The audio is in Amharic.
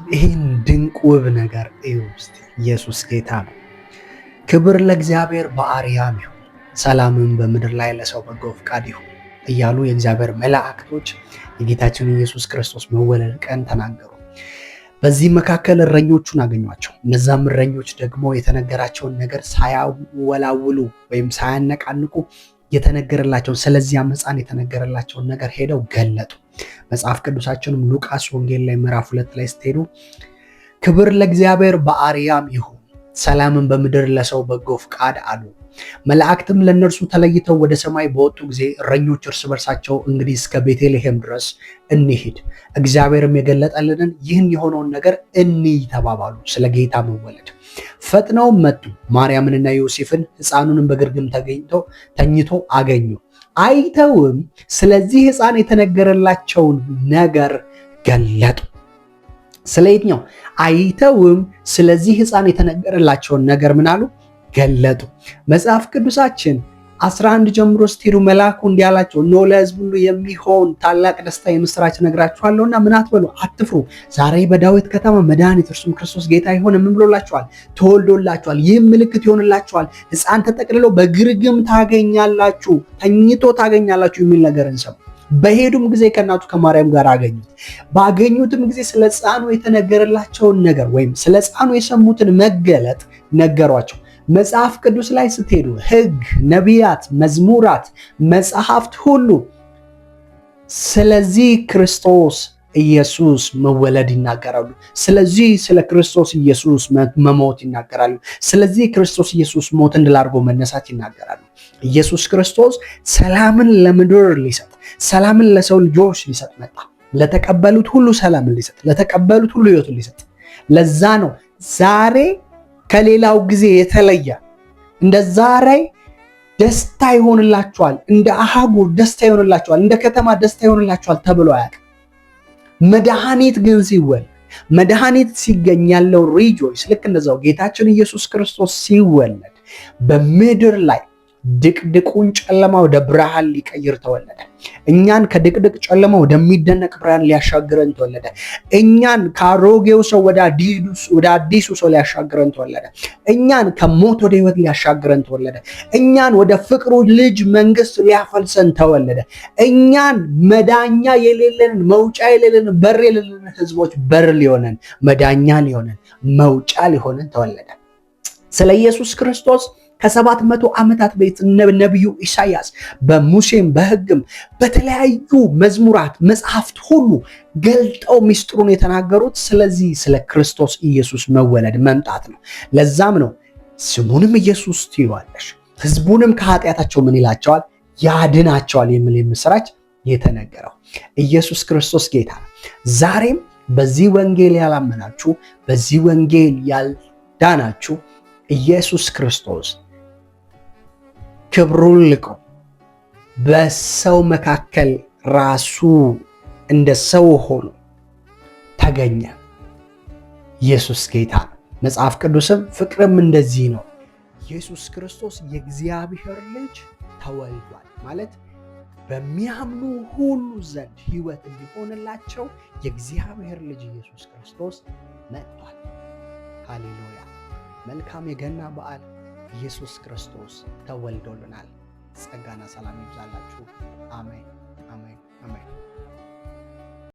ይህን ድንቅ ውብ ነገር እዩ እስቲ። ኢየሱስ ጌታ ነው። ክብር ለእግዚአብሔር በአርያም ይሁን፣ ሰላምም በምድር ላይ ለሰው በጎ ፍቃድ ይሁን እያሉ የእግዚአብሔር መላእክቶች የጌታችን ኢየሱስ ክርስቶስ መወለድ ቀን ተናገሩ። በዚህ መካከል እረኞቹን አገኟቸው። እነዛም እረኞች ደግሞ የተነገራቸውን ነገር ሳያወላውሉ ወይም ሳያነቃንቁ የተነገረላቸውን፣ ስለዚያም ሕፃን የተነገረላቸውን ነገር ሄደው ገለጡ። መጽሐፍ ቅዱሳችንም ሉቃስ ወንጌል ላይ ምዕራፍ 2 ላይ ስትሄዱ ክብር ለእግዚአብሔር በአርያም ይሁን፣ ሰላምን በምድር ለሰው በጎ ፍቃድ አሉ። መላእክትም ለእነርሱ ተለይተው ወደ ሰማይ በወጡ ጊዜ እረኞች እርስ በርሳቸው እንግዲህ እስከ ቤተልሔም ድረስ እንሂድ፣ እግዚአብሔርም የገለጠልንን ይህን የሆነውን ነገር እንይ ተባባሉ። ስለ ጌታ መወለድ ፈጥነውም መጡ። ማርያምንና ዮሴፍን ሕፃኑንም በግርግም ተገኝቶ ተኝቶ አገኙ። አይተውም ስለዚህ ሕፃን የተነገረላቸውን ነገር ገለጡ። ስለ የትኛው? አይተውም ስለዚህ ሕፃን የተነገረላቸውን ነገር ምን አሉ? ገለጡ። መጽሐፍ ቅዱሳችን 11 ጀምሮ ስትሄዱ መልአኩ እንዲህ አላቸው፣ እነሆ ለሕዝብ ሁሉ የሚሆን ታላቅ ደስታ የምስራች እነግራችኋለሁና ምን አትበሉ፣ አትፍሩ። ዛሬ በዳዊት ከተማ መድኃኒት እርሱም ክርስቶስ ጌታ የሆነ ምን ብሎላችኋል? ተወልዶላችኋል። ይህም ምልክት ይሆንላችኋል፣ ሕፃን ተጠቅልሎ በግርግም ታገኛላችሁ፣ ተኝቶ ታገኛላችሁ የሚል ነገር እንሰማ። በሄዱም ጊዜ ከእናቱ ከማርያም ጋር አገኙት። ባገኙትም ጊዜ ስለ ሕፃኑ የተነገረላቸውን ነገር ወይም ስለ ሕፃኑ የሰሙትን መገለጥ ነገሯቸው። መጽሐፍ ቅዱስ ላይ ስትሄዱ ሕግ፣ ነቢያት፣ መዝሙራት፣ መጽሐፍት ሁሉ ስለዚህ ክርስቶስ ኢየሱስ መወለድ ይናገራሉ። ስለዚህ ስለ ክርስቶስ ኢየሱስ መሞት ይናገራሉ። ስለዚህ ክርስቶስ ኢየሱስ ሞትን ድል አድርጎ መነሳት ይናገራሉ። ኢየሱስ ክርስቶስ ሰላምን ለምድር ሊሰጥ፣ ሰላምን ለሰው ልጆች ሊሰጥ መጣ። ለተቀበሉት ሁሉ ሰላምን ሊሰጥ፣ ለተቀበሉት ሁሉ ሕይወትን ሊሰጥ። ለዛ ነው ዛሬ ከሌላው ጊዜ የተለየ፣ እንደ ዛሬ ደስታ ይሆንላችኋል፣ እንደ አህጉር ደስታ ይሆንላችኋል፣ እንደ ከተማ ደስታ ይሆንላችኋል ተብሎ አያውቅም። መድኃኒት ግን ሲወለድ፣ መድኃኒት ሲገኝ ያለው rejoice፣ ልክ እንደዛው ጌታችን ኢየሱስ ክርስቶስ ሲወለድ በምድር ላይ ድቅድቁን ጨለማ ወደ ብርሃን ሊቀይር ተወለደ። እኛን ከድቅድቅ ጨለማ ወደሚደነቅ ብርሃን ሊያሻግረን ተወለደ። እኛን ከአሮጌው ሰው ወደ አዲሱ ሰው ሊያሻግረን ተወለደ። እኛን ከሞት ወደ ሕይወት ሊያሻግረን ተወለደ። እኛን ወደ ፍቅሩ ልጅ መንግስት ሊያፈልሰን ተወለደ። እኛን መዳኛ የሌለንን፣ መውጫ የሌለንን፣ በር የሌለንን ህዝቦች በር ሊሆነን፣ መዳኛ ሊሆነን፣ መውጫ ሊሆነን ተወለደ። ስለ ኢየሱስ ክርስቶስ ከ700 ዓመታት በፊት ነቢዩ ኢሳያስ በሙሴም በሕግም በተለያዩ መዝሙራት መጽሐፍት ሁሉ ገልጠው ሚስጥሩን የተናገሩት ስለዚህ ስለ ክርስቶስ ኢየሱስ መወለድ መምጣት ነው። ለዛም ነው ስሙንም ኢየሱስ ትይዋለሽ፣ ህዝቡንም ከኃጢአታቸው ምን ይላቸዋል? ያድናቸዋል የሚል የምስራች የተነገረው። ኢየሱስ ክርስቶስ ጌታ ነው። ዛሬም በዚህ ወንጌል ያላመናችሁ፣ በዚህ ወንጌል ያልዳናችሁ፣ ኢየሱስ ክርስቶስ ክብሩን ልቆ በሰው መካከል ራሱ እንደ ሰው ሆኖ ተገኘ። ኢየሱስ ጌታ ነው። መጽሐፍ ቅዱስም ፍቅርም እንደዚህ ነው። ኢየሱስ ክርስቶስ የእግዚአብሔር ልጅ ተወልዷል ማለት በሚያምኑ ሁሉ ዘንድ ሕይወት እንዲሆንላቸው የእግዚአብሔር ልጅ ኢየሱስ ክርስቶስ መጥቷል። ሃሌሉያ! መልካም የገና በዓል። ኢየሱስ ክርስቶስ ተወልዶልናል። ጸጋና ሰላም ይብዛላችሁ። አሜን፣ አሜን፣ አሜን።